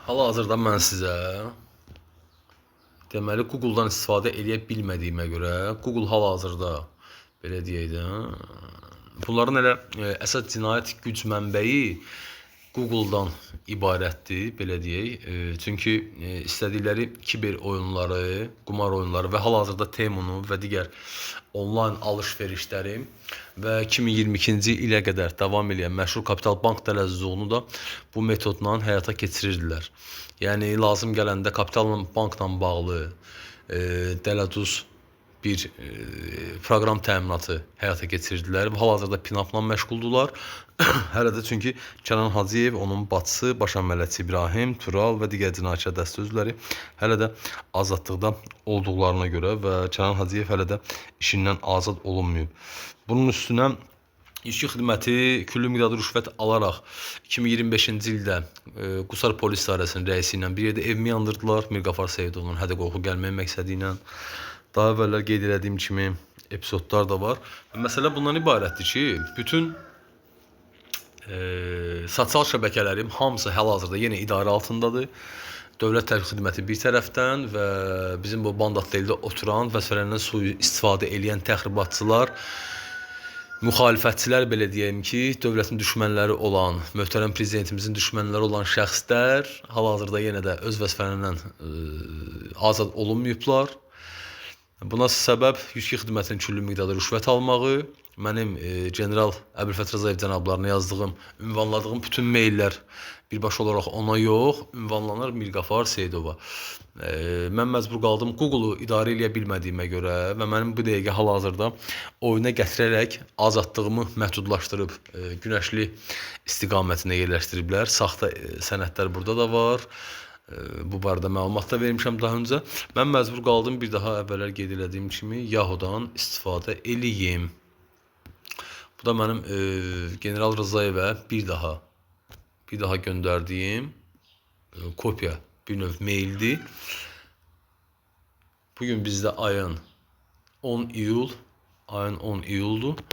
Hal-hazırda mən sizə deməli Google-dan istifadə eləyə bilmədiyimə görə Google hal-hazırda belə deyək də, bunların elə əsas cinayət güc mənbəyi Google-dan ibarətdir, belə deyək. Çünki istədikləri kiber oyunları, qumar oyunları və hal-hazırda Temu-nu və digər onlayn alış-verişləri və 2022-ci ilə qədər davam eləyən məşhur Kapital Bank dələduzluğunu da bu metodla həyata keçirirdilər. Yəni lazım gələndə Kapital Bankla bağlı dələduz bir proqram təminatı həyata keçirdilər və hal-hazırda Pinapla məşğuldurlar. Hələ də çünki Kənan Hacıyev, onun bacısı, baş əməliyyatçı İbrahim, Tural və digər cinayətkar dəstə üzvləri hələ də azadlıqda olduqlarına görə və Kənan Hacıyev hələ də işindən azad olunmayıb. Bunun üstünə İçki xidməti külli miqdarda rüşvət alaraq 2025-ci ildə Qusar Polis İdarəsinin rəisi ilə bir yerdə evimi yandırdılar. Mirqafar Seyidovun hədə qorxu gəlmək məqsədi ilə. Daha əvvəllər qeyd elədiyim kimi epizodlar da var. Məsələ bundan ibarətdir ki, bütün sosial şəbəkələrim hamısı hal-hazırda yenə idarə altındadır. Dövlət Təhlükəsizlik Xidməti bir tərəfdən və bizim bu Bandatlı oturan, vəzifələrindən sui-istifadə eləyən təxribatçılar, müxalifətçilər belə deyim ki, dövlətin düşmənləri olan, möhtərəm prezidentimizin düşmənləri olan şəxslər hal-hazırda yenə də öz vəzifələrindən azad olunmayıblar. Buna səbəb yüksək xidmətinin külli miqdarda rüşvət almağı, mənim general Əbülfət Rzayev cənablarına yazdığım, ünvanladığım bütün maillər birbaşa olaraq ona yox, ünvanlanır Mirqafar Seyidova. Mən məcbur qaldım Google-u idarə eləyə bilmədiyimə görə və mənim bu dəqiqə hal-hazırda oyuna gətirərək azadlığımı məhdudlaşdırıb Günəşli istiqamətində yerləşdiriblər. Saxta sənədlər burada da var. Bu barədə məlumat da vermişəm daha öncə. Mən məcbur qaldım bir daha əvvəllər qeyd elədiyim kimi Yahoo-dan istifadə eləyim. Bu da mənim General Rzayevə bir daha göndərdiyim kopya, bir növ maildir. Bugün bizdə ayın 10 iyul, ayın 10 iyuldur.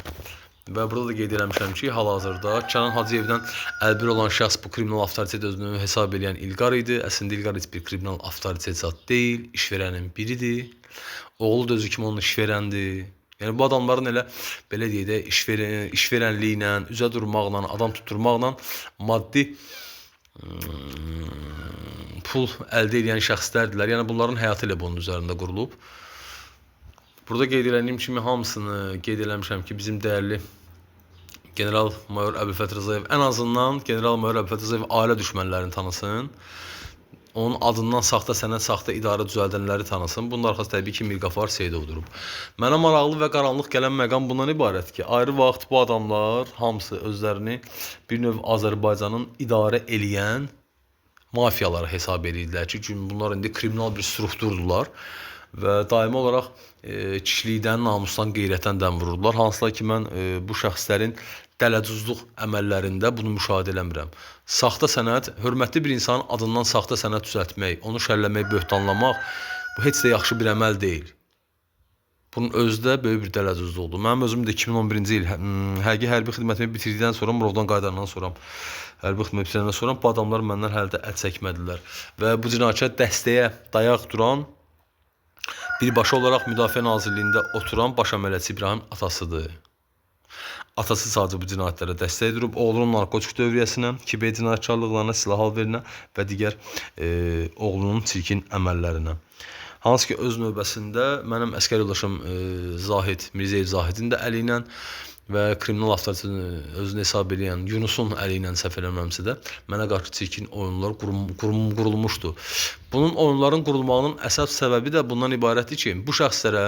Və burada da qeyd eləmişəm ki, hal-hazırda Kənan Hacıyevdən əlbir olan şəxs bu kriminal avtoritet özünü hesab eləyən İlqar idi. Əslində İlqar heç bir kriminal avtoritet zat deyil, işverənin biridir. Oğlu da özü kimi onun işverəndir. Yəni bu adamların elə belə deyək də işverənliklə, üzə durmaqla, adam tutturmaqla maddi pul əldə edən şəxslərdirlər. Yəni bunların həyatı elə bunun üzərində qurulub. Burada qeyd elədiyim kimi hamısını qeyd eləmişəm ki, bizim dəyərli General Mayor Əbülfət Rzayev ən azından General Mayor Əbülfət Rzayev ailə düşmənlərini tanısın. Onun adından saxta sənəd, saxta idarə düzəldənləri tanısın. Bunun arxası təbii ki, Mirqafar Seyidov durub. Mənə maraqlı və qaranlıq gələn məqam bundan ibarət ki, ayrı vaxt bu adamlar hamısı özlərini bir növ Azərbaycanın idarə eləyən mafiyalara hesab edirdilər ki, çünki bunlar indi kriminal bir strukturdurlar və daimi olaraq kişilikdən, namusdan, qeyrətdən dəm vururdular. Hansılar ki, mən bu şəxslərin dələduzluq əməllərində bunu müşahidə eləmirəm. Saxta sənəd, hörmətli bir insanın adından saxta sənəd düzəltmək, onu şərləmək, böhtanlamaq bu heç də yaxşı bir əməl deyil. Bunun özü də böyük bir dələduzluqdur. Mənim özüm də 2011-ci il həqiqi hərbi xidmətimi bitirdikdən sonra, Murovdan qayıdandan sonra, hərbi xidməti bitirəndən sonra bu adamlar məndən hələ də əl çəkmədilər. Və bu cinayətkar dəstəyə dayaq duran, birbaşa olaraq Müdafiə Nazirliyində oturan baş əməliyyatçı İbrahim atasıdır. Atası sadəcə bu cinayətlərə dəstək durub, oğlunun narkotik dövriyyəsinə, kiber cinayətkarlıqlarına, silah alverinə və digər oğlunun çirkin əməllərinə. Hansı ki, öz növbəsində mənim əsgər yoldaşım Zahid, Mirzəyev Zahidin də əli ilə və kriminal avtoritetini özünü hesab eləyən Yunusun əli ilə səhv eləmirəmsə də mənə qarşı çirkin oyunlar qurulmuşdu. Bunun oyunların qurulmağının əsas səbəbi də bundan ibarətdir ki, bu şəxslərə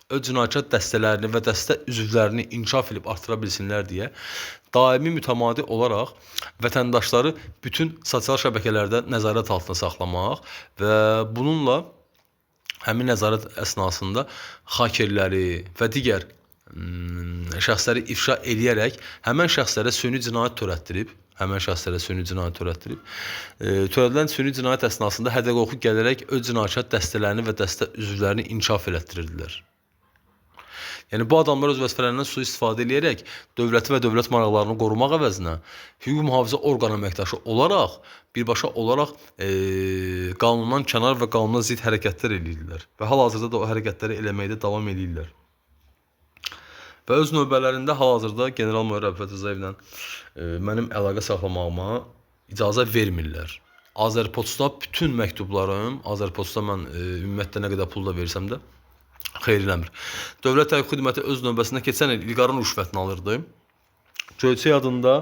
öz cinayətkar dəstələrini və dəstə üzvlərini inkişaf edib artıra bilsinlər deyə daimi mütəmadi olaraq vətəndaşları bütün sosial şəbəkələrdə nəzarət altında saxlamaq və bununla həmin nəzarət əsnasında hakerləri və digər şəxsləri ifşa eləyərək həmən şəxslərə süni cinayət törətdirib, törədilən süni cinayət əsnasında hədə-qorxu gələrək öz cinayətkar dəstələrini və dəstə üzvlərini inkişaf elətdirirdilər. Yəni bu adamlar öz vəzifələrindən sui-istifadə eləyərək dövləti və dövlət maraqlarını qorumaq əvəzinə hüquq mühafizə orqanı əməkdaşı olaraq birbaşa olaraq qanundan kənar və qanuna zidd hərəkətlər eləyirlər və hal-hazırda da o hərəkətləri eləməkdə davam eləyirlər. Və öz növbələrində hal-hazırda general-mayor Əbülfət Rzayevlə mənim əlaqə saxlamağıma icazə vermirlər. Azərpoçta bütün məktublarım, Azərpoçta mən ümumiyyətlə nə qədər pul da versəm də xeyir eləmir. Dövlət Təhlükəsizlik Xidməti öz növbəsində keçən il İlqarın rüşvətini alırdı. Göyçay adında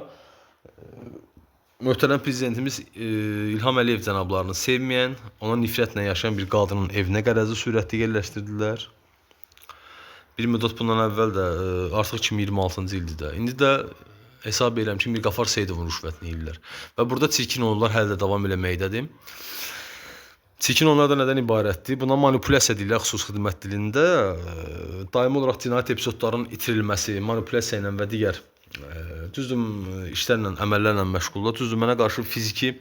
möhtərəm prezidentimiz İlham Əliyev cənablarını sevməyən, ona nifrətlə yaşayan bir qadının evinə qərəzli sürətdə yerləşdirdilər. Bir müddət bundan əvvəl də artıq 2026-cı ildir də. İndi də hesab edirəm ki, Mirqafar Seyidovun rüşvətini yeyirlər. Və burada çirkin oyunlar hələ də davam eləməkdədir. Çirkin oyunlar da nədən ibarətdir? Buna manipulyasiya deyirlər xüsusi xidmət dilində. Daimi olaraq cinayət epizodlarının itirilməsi, manipulyasiya ilə və digər düzdür işlərlə, əməllərlə məşğullar. Düzdür, mənə qarşı fiziki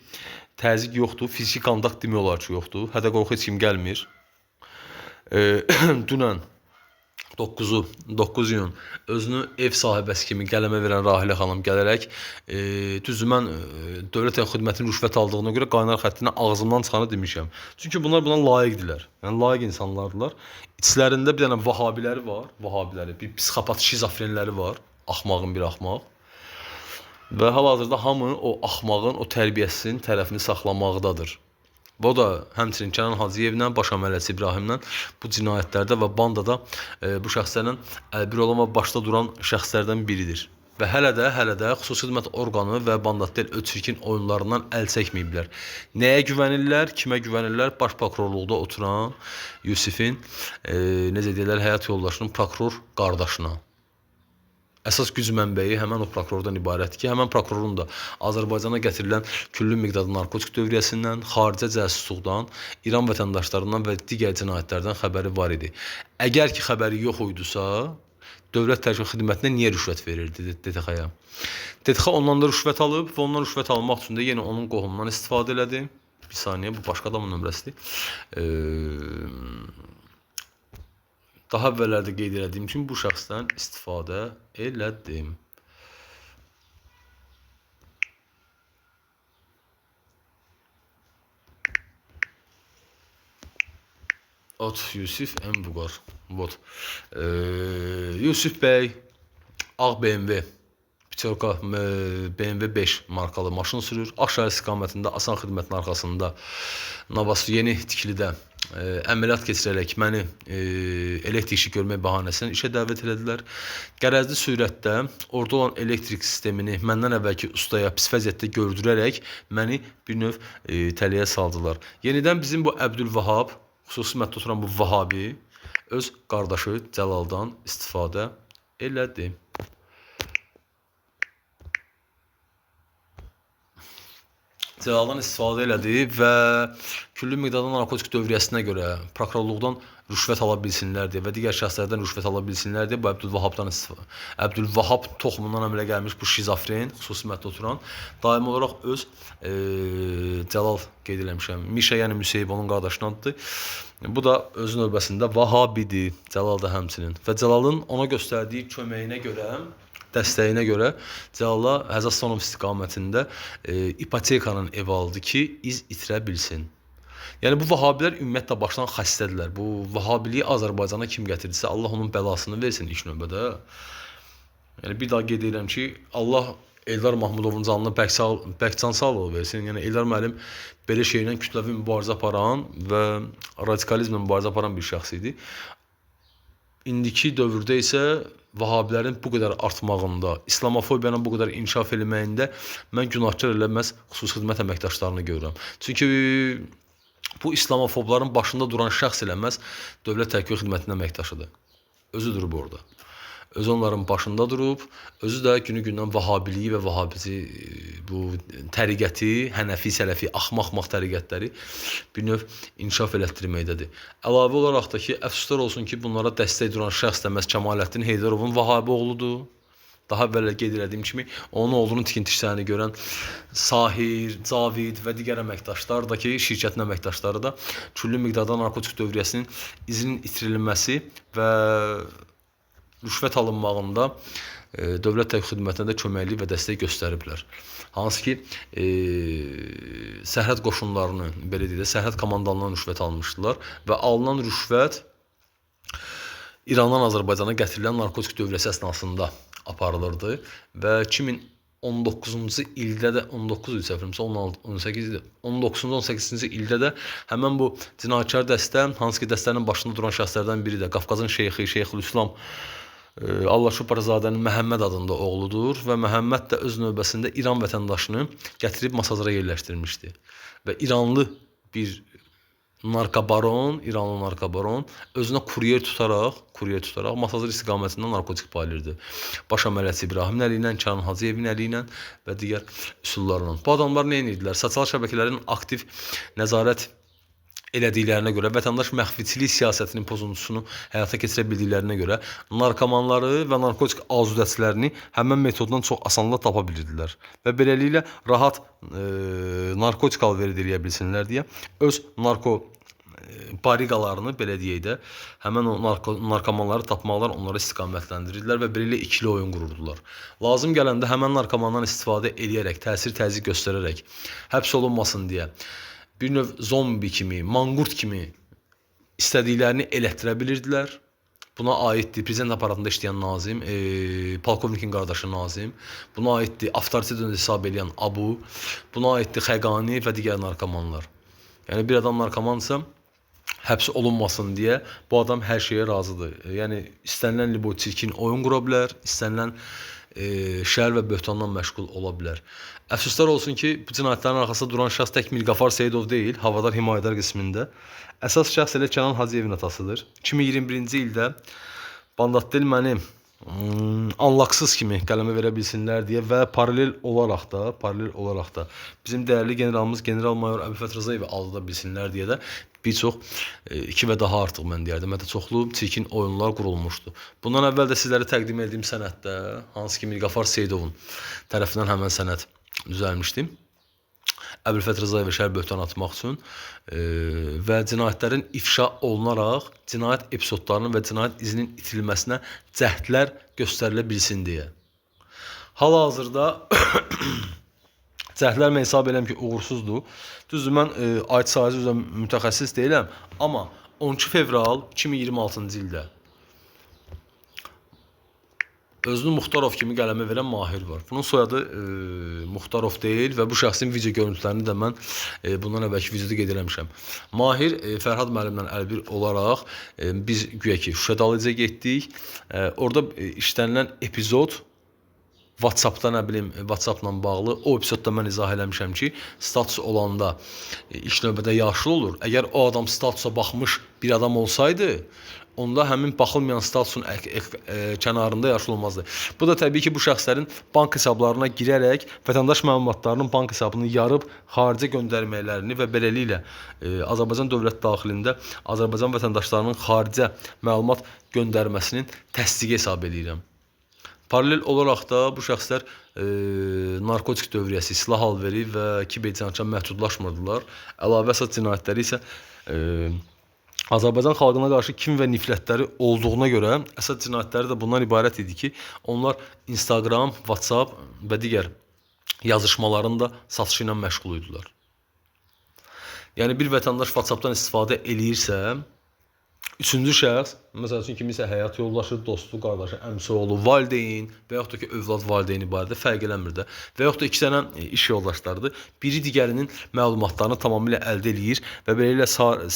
təzyiq yoxdur, fiziki kontakt demək olar ki, yoxdur. Hədə qorxu heç kim gəlmir. Dünən 9 iyun özünü ev sahibəsi kimi qələmə verən Rahilə xanım gələrək düzdür mən Dövlət Xidmətinin rüşvət aldığına görə qaynar xəttinə ağzımdan çıxanı demişəm. Çünki bunlar buna layiqdilər. Yəni layiq insanlardılar. İçlərində bir dənə vahabiləri var, vahabiləri, bir psixopat şizofrenləri var, axmağın bir axmaq. Və hal-hazırda hamı o axmağın, o tərbiyəsizin tərəfini saxlamaqdadır. Bu da həmçinin Kənan Hacıyevlə, baş əməliyyatçı İbrahimlə bu cinayətlərdə və bandada bu şəxslərlə əlbir olan və başda duran şəxslərdən biridir. Və hələ də xüsusi xidmət orqanı və bandatlar öz çirkin oyunlarından əl çəkməyiblər. Nəyə güvənirlər, kimə güvənirlər? Baş prokurorluqda oturan Yusifin, necə deyirlər, həyat yoldaşının prokuror qardaşına. Əsas güc mənbəyi həmən o prokurordan ibarətdir ki, həmən prokurorun da Azərbaycana gətirilən küllü miqdarda narkotik dövriyyəsindən, xaricə cəsusluqdan, İran vətəndaşlarından və digər cinayətlərdən xəbəri var idi. Əgər ki, xəbəri yox idisə, Dövlət Təhlükəsizlik Xidmətinə niyə rüşvət verirdi DTX-ya? DTX ondan da rüşvət alıb və ondan rüşvət almaq üçün də yenə onun qohumundan istifadə elədi. Bir saniyə, bu başqa adamın nömrəsidir. Daha əvvəllərdə qeyd elədiyim kimi bu şəxsdən istifadə elədim. Ot Yusif M. Vüqar. Vot. Yusif bəy ağ BMW Piterka BMW 5 markalı maşın sürür. Ağşəhər istiqamətində Asan xidmətin arxasında Navas yeni tikilidə əməliyyat keçirərək məni elektrik işi görmək bəhanəsindən işə dəvət elədilər. Qərəzli sürətdə orada olan elektrik sistemini məndən əvvəlki ustaya pis vəziyyətdə gördürərək məni bir növ tələyə saldılar. Yenidən bizim bu Əbdülvahab, xüsusi xidmətdə oturan bu Vahabi öz qardaşı Cəlaldan istifadə elədi. Cəlaldan istifadə elədi və küllü miqdarda narkotik dövriyyəsinə görə prokurorluqdan rüşvət ala bilsinlər deyə və digər şəxslərdən rüşvət ala bilsinlər deyə bu Əbdülvahabdan istifadə, Əbdülvahab toxumundan əmələ gəlmiş bu şizofren, xüsusi xidmətdə oturan daimi olaraq öz Cəlal qeyd eləmişəm. Mişa, yəni Müseyib onun qardaşının adıdır. Bu da öz növbəsində Vahabidir, Cəlal da həmçinin. Və Cəlalın ona göstərdiyi köməyinə görə, dəstəyinə görə Cəlala Həzəstanov istiqamətində ipotekanın ev aldı ki, iz itirə bilsin. Yəni bu Vahabilər ümumiyyətlə başdan xəstədirlər. Bu Vahabiliyi Azərbaycana kim gətirdisə, Allah onun bəlasını versin ilk növbədə. Yəni bir daha qeyd edirəm ki, Allah Eldar Mahmudovun canını bərk can sağlığı versin. Yəni Eldar müəllim belə şeylə kütləvi mübarizə aparan və radikalizmlə mübarizə aparan bir şəxs idi. İndiki dövrdə isə Vahabilərin bu qədər artmağında, İslamofobiyanın bu qədər inkişaf eləməyində mən günahkar eləməz xüsusi xidmət əməkdaşlarını görürəm. Çünki bu İslamofobların başında duran şəxs eləməz Dövlət Təhlükəsizlik Xidmətinin əməkdaşıdır. Özü durub orada. Özü onların başında durub, özü də günü-gündən Vahabiliyi və Vahabici bu təriqəti, Hənəfi, Sələfi, axmaq-axmaq təriqətləri bir növ inkişaf elətdirməkdədir. Əlavə olaraq da ki, əfsuslar olsun ki, bunlara dəstək duran şəxs də məhz Kəmaləddin Heydarovun Vahabi oğludur. Daha əvvəl qeyd elədiyim kimi, onun oğlunun tikinti işlərini görən Sahir, Cavid və digər əməkdaşlar da ki, şirkətin əməkdaşları da küllü miqdarda narkotik dövriyyəsinin izinin itirilməsi və rüşvət alınmağında dövlət xidmətinə də köməklik və dəstək göstəriblər. Hansı ki, sərhəd qoşunlarını, belə deyək də, sərhəd komandanlığından rüşvət almışdılar və alınan rüşvət İrandan Azərbaycana gətirilən narkotik dövriyyəsi əsnasında aparılırdı və 2019-cu ildə də 19 il səhv 16, 18 idi. 19-cu, 18-ci ildə də həmin bu cinayətkar dəstə, hansı ki dəstənin başında duran şəxslərdən biri də Qafqazın şeyxi, Şeyxülislam Allahşuparzadənin Məhəmməd adında oğludur və Məhəmməd də öz növbəsində İran vətəndaşını gətirib Masazıra yerləşdirmişdi. Və İranlı bir narkobaron, İranlı narkobaron özünə kuryer tutaraq Masazır istiqamətində narkotik paylayırdı. Baş əməliyyatçı İbrahim əli ilə, Kənan Hacıyevin əli ilə və digər üsullarla. Bu adamlar nə edirdilər? Sosial şəbəkələrin aktiv nəzarət elədiklərinə görə, vətəndaş məxfiçilik siyasətinin pozuntusunu həyata keçirə bildiklərinə görə narkomanları və narkotik azudəçilərini həmin metoddan çox asanlıqla tapa bilirdilər və beləliklə rahat narkotik alveri eləyə bilsinlər deyə öz narko bariqalarını, belə deyək də, həmin o narkomanları tapmaqlar onlara istiqamətlendirirdilər və beləliklə ikili oyun qururdular. Lazım gələndə həmin narkomandan istifadə eləyərək, təsir təzyiq göstərərək, həbs olunmasın deyə bir növ zombi kimi, manqurt kimi istədiklərini elətdirə bilirdilər. Buna aiddir prezident aparatında işləyən Nazim, polkovnikin qardaşı Nazim, buna aiddir avtoritet hesab eləyən Abu, buna aiddir Xəqani və digər narkomanlar. Yəni bir adam narkomansa həbs olunmasın deyə bu adam hər şeyə razıdır. Yəni istənilən libo çirkin oyun qura bilər, istənilən şər və böhtanla məşğul ola bilər. Əfsuslar olsun ki, bu cinayətlərin arxasında duran şəxs tək Mirqafar Seyidov deyil, havadar himayədar qismində. Əsas şəxs elə Kənan Hacıyevin atasıdır. 2021-ci ildə Bandatdil məni anlaqsız kimi qələmə verə bilsinlər deyə və paralel olaraq da bizim dəyərli generalımız General-mayor Əbülfət Rzayevi aldada bilsinlər deyə də bir çox iki və daha artıq mən deyərdim, hətta çoxlu çirkin oyunlar qurulmuşdu. Bundan əvvəl də sizlərə təqdim etdiyim sənəddə, hansı ki Mirqafar Seyidovun tərəfindən həmən sənəd düzəlmişdi. Əbülfət Rzayevə şər böhtan atmaq üçün və cinayətlərin ifşa olunaraq cinayət epizodlarının və cinayət izinin itirilməsinə cəhdlər göstərilə bilsin deyə. Hal-hazırda cəhdlər mən hesab edirəm ki, uğursuzdur. Düzdür, mən IT sahəsi üzrə mütəxəssis deyiləm, amma 12 fevral 2026-cı ildə özünü Muxtarov kimi qələmə verən Mahir var. Bunun soyadı Muxtarov deyil və bu şəxsin video görüntülərini də mən bundan əvvəlki videoda qeyd eləmişəm. Mahir Fərhad müəllimlə əlbir olaraq biz güya ki Şuşa dalıca getdik. Orada işlənilən epizod WhatsApp-da, nə bilim, WhatsApp-la bağlı o epizodda mən izah eləmişəm ki, status olanda ilk növbədə yaşlı olur. Əgər o adam statusa baxmış bir adam olsaydı, onda həmin baxılmayan statusun kənarında yaşlı olmazdı. Bu da təbii ki, bu şəxslərin bank hesablarına girərək vətəndaş məlumatlarının bank hesabını yarıb xaricə göndərməklərini və beləliklə Azərbaycan dövlət daxilində Azərbaycan vətəndaşlarının xaricə məlumat göndərməsinin təsdiqi hesab eləyirəm. Paralel olaraq da bu şəxslər narkotik dövriyyəsi, silah alveri və kiber cinayətlə məhdudlaşmırdılar. Əlavə əsas cinayətləri isə Azərbaycan xalqına qarşı kin və nifrətləri olduğuna görə əsas cinayətləri də bundan ibarət idi ki, onlar Instagram, WhatsApp və digər yazışmaların da satışı ilə məşğul idilər. Yəni bir vətəndaş WhatsApp-dan istifadə eləyirsə, üçüncü şəxs, məsəl üçün kimisə həyat yoldaşı, dostu, qardaşı, əmisi oğlu, valideyn və yaxud da ki, övlad valideyni barədə fərq eləmir də. Və yaxud da iki dənə iş yoldaşlarıdır. Biri digərinin məlumatlarını tamamilə əldə eləyir və beləliklə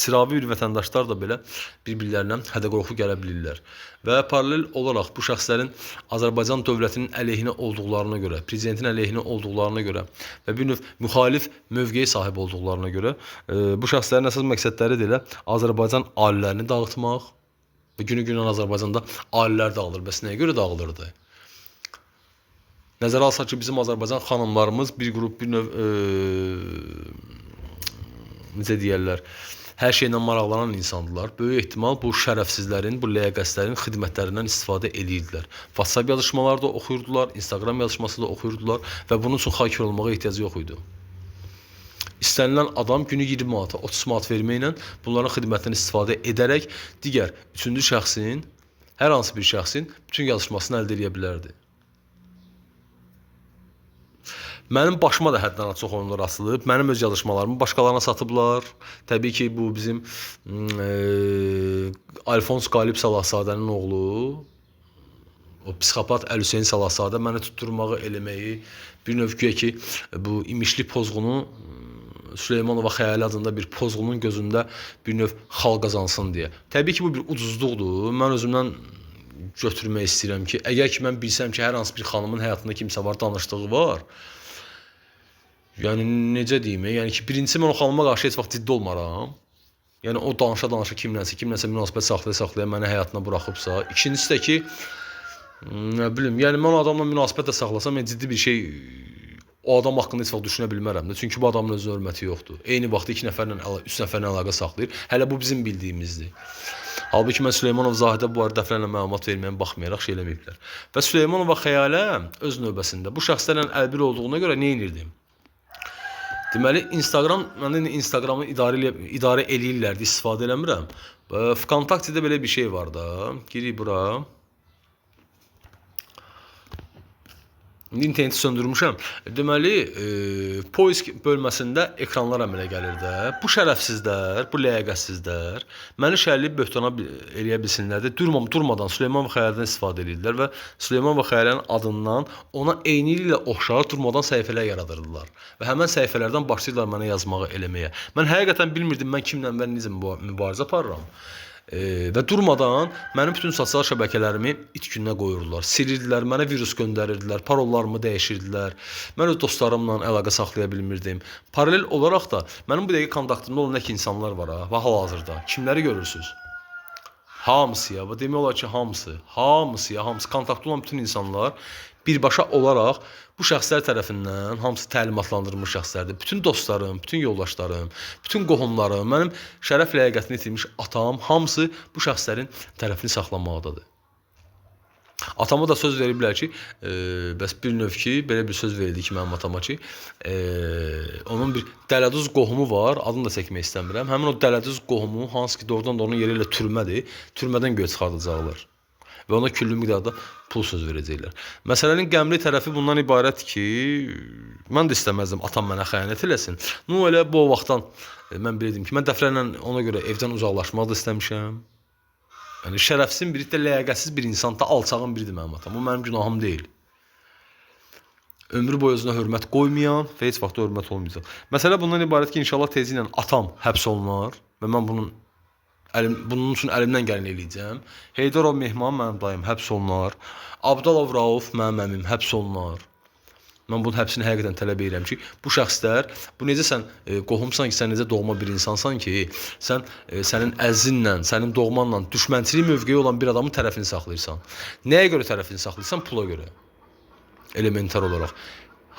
sıravi bir vətəndaşlar da belə bir-birlərinə hədə-qorxu gələ bilirlər. Və paralel olaraq bu şəxslərin Azərbaycan dövlətinin əleyhinə olduqlarına görə, prezidentin əleyhinə olduqlarına görə və bir növ müxalif mövqeyə sahib olduqlarına görə bu şəxslərin əsas məqsədləri də elə Azərbaycan ailələrini dağıtmaq və günü-gündən Azərbaycanda ailələr dağılır. Bəs nəyə görə dağılırdı? Nəzərə alsaq ki, bizim Azərbaycan xanımlarımız bir qrup, bir növ necə deyərlər, hər şeylə maraqlanan insandılar. Böyük ehtimal bu şərəfsizlərin, bu ləyaqətsizlərin xidmətlərindən istifadə edirdilər. WhatsApp yazışmaları da oxuyurdular, Instagram yazışması da oxuyurdular və bunun üçün hacker olmağa ehtiyacı yox idi. İstənilən adam günü 20 manata, 30 manat verməklə bunların xidmətindən istifadə edərək digər üçüncü şəxsin Hər hansı bir şəxsin bütün yazışmasını əldə eləyə bilərdi. Mənim başıma da həddən çox oyunlar açılıb. Mənim öz yazışmalarımı başqalarına satıblar. Təbii ki, bu bizim Alfons Qalib Salahzadənin oğlu, o psixopat Əlhüseyn Salahzadə məni tutturmağı, eləməyi, bir növ güya ki, bu imişli pozğunu Süleymanova Xəyali adında bir pozğunun gözündə bir növ xal qazansın deyə. Təbii ki, bu bir ucuzluqdur. Mən özümdən götürmək istəyirəm ki, əgər ki mən bilsəm ki, hər hansı bir xanımın həyatında kimsə var, danışdığı var. Yəni necə deyim, yəni ki, birincisi mən o xanıma qarşı heç vaxt ciddi olmaram. Yəni o danışa-danışa kimlənsə münasibət saxlaya-saxlaya məni həyatına buraxıbsa. İkincisi də ki, nə bilim, yəni mən o adamla münasibət də saxlasam, yəni ciddi bir şey o adam haqqında heç vaxt düşünə bilmərəm də. Çünki bu adamın özünə hörməti yoxdur. Eyni vaxtda 2 nəfərlə, 3 nəfərlə əlaqə saxlayır. Hələ bu bizim bildiyimizdir. Halbuki mən Süleymanov Zahidə bu arada dəfələrlə məlumat verməyən baxmayaraq şey eləməyiblər. Və Süleymanova Xəyalə öz növbəsində bu şəxslərlə əlbir olduğuna görə nə edirdim? Deməli, Instagram, mən indi Instagramı idarə eləyirlərdi, istifadə eləmirəm. Vkontaktedə belə bir şey var da. Girik bura. İndi interneti söndürmüşəm. Deməli, poisk bölməsində ekranlar əmələ gəlir də. Bu şərəfsizlər, bu ləyaqətsizlər məni şərləyib böhtana eləyə bilsinlər də durmadan Süleyman və Xəyaldən istifadə edirlər və Süleyman və Xəyalın adından ona eyniliklə oxşar durmadan səhifələr yaradırdılar. Və həmən səhifələrdən başlayırlar mənə yazmağı, eləməyə. Mən həqiqətən bilmirdim mən kimlə və necə mübarizə aparıram. Və durmadan mənim bütün sosial şəbəkələrimi it gününə qoyurdular. Silirdilər, mənə virus göndərirdilər, parollarımı dəyişirdilər. Mən öz dostlarımla əlaqə saxlaya bilmirdim. Paralel olaraq da mənim bu dəqiqə kontaktımda olan nə ki insanlar var ha, və hal-hazırda. Kimləri görürsünüz? Hamısı ya, demək olar ki, hamısı, hamısı ya, hamısı kontaktda olan bütün insanlar birbaşa olaraq bu şəxslər tərəfindən hamısı təlimatlandırılmış şəxslərdir. Bütün dostlarım, bütün yoldaşlarım, bütün qohumlarım, mənim şərəf ləyaqətini itirmiş atam, hamısı bu şəxslərin tərəfini saxlamaqdadır. Atama da söz veriblər ki, bəs bir növ ki, belə bir söz verildi ki, mənim atama ki, onun bir dələduz qohumu var, adını da çəkmək istəmirəm. Həmin o dələduz qohumu, hansı ki, doğrudan da onun yeri elə türmədir, türmədən göyə çıxardacaqlar və ona küllü miqdarda pul söz verəcəklər. Məsələnin qəmli tərəfi bundan ibarət ki, mən də istəməzdim atam mənə xəyanət eləsin. Nu, elə bu vaxtdan mən bilirdim ki, mən dəfələrlə ona görə evdən uzaqlaşmaq da istəmişəm. Yəni şərəfsiz biri də ləyaqətsiz bir insan da alçağın biridir mənim atam. Bu mənim günahım deyil. Ömrü boyu özünə hörmət qoymayan və heç vaxt da hörmət olmayacaq. Məsələ bundan ibarət ki, inşallah tezi ilə atam həbs olunar və mən bunun üçün əlimdən gələni eləyəcəm. Heydarov Mehman mənim dayım həbs olunar. Abdalov Rauf mənim əmim həbs olunar. Mən bunun həbsini həqiqətən tələb edirəm ki, bu şəxslər, bu necə sən qohumsan ki, sən necə doğma bir insansan ki, sən sənin əzinlə, sənin doğmanla düşmənçilik mövqeyi olan bir adamın tərəfini saxlayırsan. Nəyə görə tərəfini saxlayırsan? Pula görə. Elementar olaraq.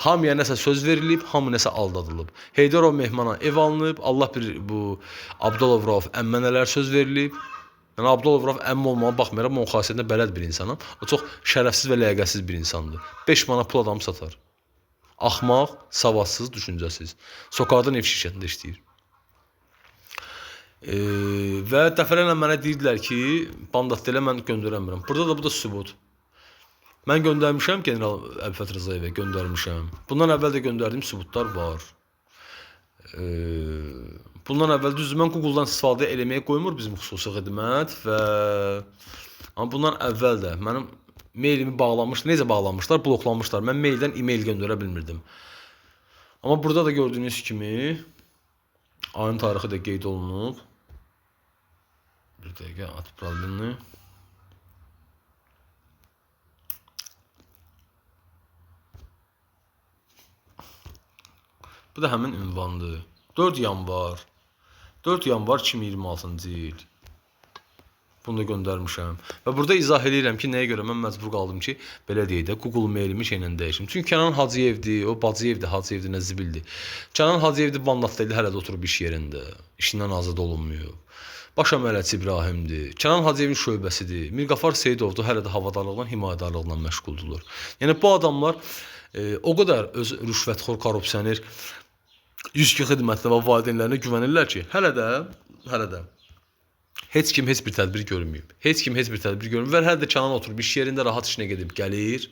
Hamıya nəsə söz verilib, hamı nəsə aldadılıb. Heydarov Mehmana ev alınıb, Allah bilir bu Abdalov Rauf əmmə nələr söz verilib. Yəni Abdalov Rauf əmmə olmağa baxmayaraq, mən onun xasiyyətinə bələd bir insanam. O çox şərəfsiz və ləyaqətsiz bir insandır. 5 manat pul adamı satar. Axmaq, savadsız, düşüncəsiz. Sokarda neft şirkətində işləyir. Və dəfələrlə mənə deyirdilər ki, bandat elə mən göndərəmirəm. Burada da bu da sübut. Mən göndərmişəm General Əbülfət Rızayevə, göndərmişəm. Bundan əvvəl də göndərdiyim sübutlar var. Bundan əvvəl düzdür, mən Google-dan istifadə eləməyə qoymur bizim xüsusi xidmət və amma bundan əvvəl də mənim mailimi bağlamışlar. Necə bağlamışlar? Bloklamışlar. Mən maildən e-mail göndərə bilmirdim. Amma burada da gördüyünüz kimi ayın tarixi də qeyd olunub. Bir dəqiqə, at problemini. Bu da həmin ünvandır. 4 yanvar. 4 yanvar 2026-cı il. Bunu da göndərmişəm. Və burada izah eləyirəm ki, nəyə görə mən məcbur qaldım ki, belə deyək də, Google mailimi şeylə dəyişim. Çünki Kənan Hacıyevdir, o Bacıyevdir, Hacıyevdir, nə zibildir. Kənan Hacıyevdir, Bandatda idi, hələ də oturub iş yerində. İşindən azad olunmuyor. Baş əməliyyatçı İbrahimdir. Kənan Hacıyevin şöbəsidir. Mirqafar Seyidovdur, hələ də havadarlıqla, himayədarlıqla məşğuldurlar. Yəni bu adamlar o qədər öz rüşvətxor, korrupsioner 102 xidmətinə və valideynlərinə güvənirlər ki, hələ də Heç kim heç bir tədbir görməyib. Heç kim heç bir tədbir görməyib. Və hələ də Kənan oturub iş yerində rahat işinə gedib gəlir.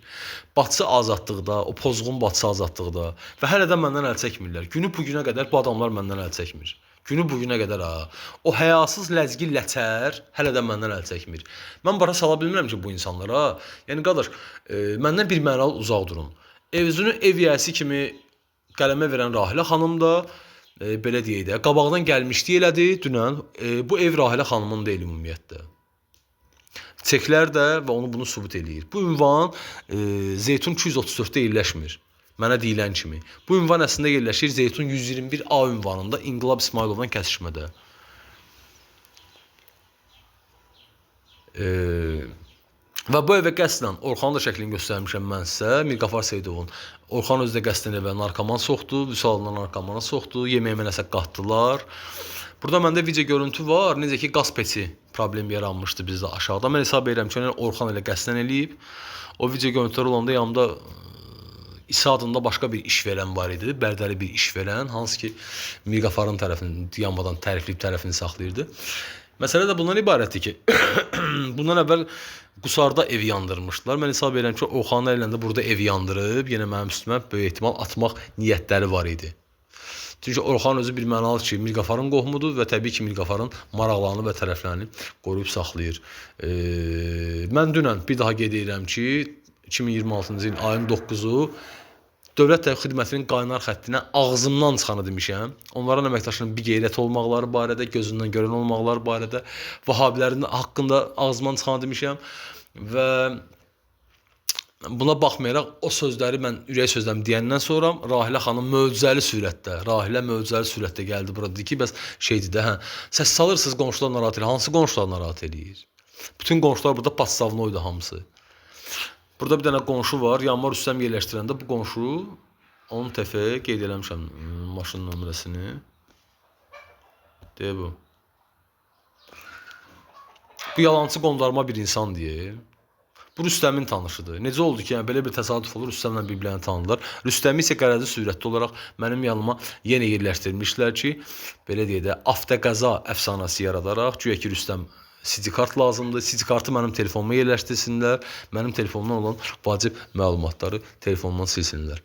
Bacısı azadlıqda, o pozğun bacısı azadlıqda və hələ də məndən əl çəkmirlər. Günü bu günə qədər bu adamlar məndən əl çəkmir. Günü bu günə qədər ha. O həyasız ləzgi ləçər hələ də məndən əl çəkmir. Mən bara sala bilmirəm ki bu insanlara. Yəni qardaş, məndən bir mənalı uzaq durun. Özünü ev yiyəsi kimi qələmə verən Rahilə xanım da belə deyək də, qabaqdan gəlmişdi elədi dünən. Bu ev Rahilə xanımın deyil ümumiyyətlə. Çeklər də və onu bunu sübut eləyir. Bu ünvan Zeytun 234-də yerləşmir. Mənə deyilən kimi. Bu ünvan əslində yerləşir Zeytun 121A ünvanında İnqilab İsmayılovdan kəsişmədə. Və bu evə qəsdən Orxanın da şəklini göstərmişəm mən sizə, Mirqafar Seyidovun. Orxan özü də qəsdən evə narkoman soxdu, Vüsalından narkomana soxdu, yeməyimə nəsə qatdılar. Burada məndə video görüntü var, necə ki qaz peçi problem yaranmışdı bizdə aşağıda. Mən hesab edirəm ki, Orxan elə qəsdən eləyib. O video görüntülər olanda yanımda İsa adında başqa bir işverən var idi, Bərdəli bir işverən, hansı ki Mirqafarın tərəfini dayanmadan tərifləyib tərəfini saxlayırdı. Məsələ də bundan ibarətdir ki, bundan əvvəl Qusarda evi yandırmışdılar. Mən hesab edirəm ki, Orxanın əlində burada evi yandırıb, yenə mənim üstümə böyük ehtimal atmaq niyyətləri var idi. Çünki Orxan özü bir mənalı ki, Mirqafarın qohumudur və təbii ki, Mirqafarın maraqlarını və tərəflərini qoruyub saxlayır. Mən dünən bir daha qeyd edirəm ki, 2026-cı il ayın 9-u Dövlət xidmətinin qaynar xəttinə ağzımdan çıxanı demişəm. Onların əməkdaşının bir qeyrət olmaqları barədə, gözündən görən olmaqları barədə, Vahabilərin haqqında ağzımdan çıxanı demişəm və buna baxmayaraq o sözləri mən ürək sözlərimi deyəndən sonra Rahilə xanım möcüzəli sürətdə, gəldi bura, dedi ki, bəs şeydir də, hə, səs salırsınız, qonşular narahat eləyir. Hansı qonşular narahat eləyir? Bütün qonşular burada pasavnoydu hamısı. Burada bir dənə qonşu var, yanıma Rüstəm yerləşdirəndə bu qonşu 10 TF qeyd eləmişəm maşın nömrəsini. Deyə bu. Bu yalançı qondarma bir insan deyir. Bu Rüstəmin tanışıdır. Necə oldu ki, yəni belə bir təsadüf olur, Rüstəmlə bir-birlərini tanıdılar. Rüstəmi isə qərəzli sürətli olaraq mənim yanıma yenə yerləşdirmişlər ki, belə deyək də, avtoqəza əfsanəsi yaradaraq, güya ki Rüstəm CD kart lazımdır. CD kartı mənim telefonuma yerləşdirsinlər. Mənim telefonumdan olan vacib məlumatları telefonumdan silsinlər.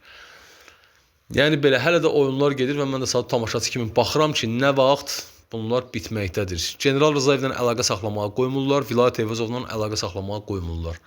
Yəni belə hələ də oyunlar gedir və mən də sadəcə tamaşaçı kimi baxıram ki, nə vaxt bunlar bitməkdədir. General Rızayevlə əlaqə saxlamağa qoymurlar, Vilayət Eyvazovla əlaqə saxlamağa qoymurlar.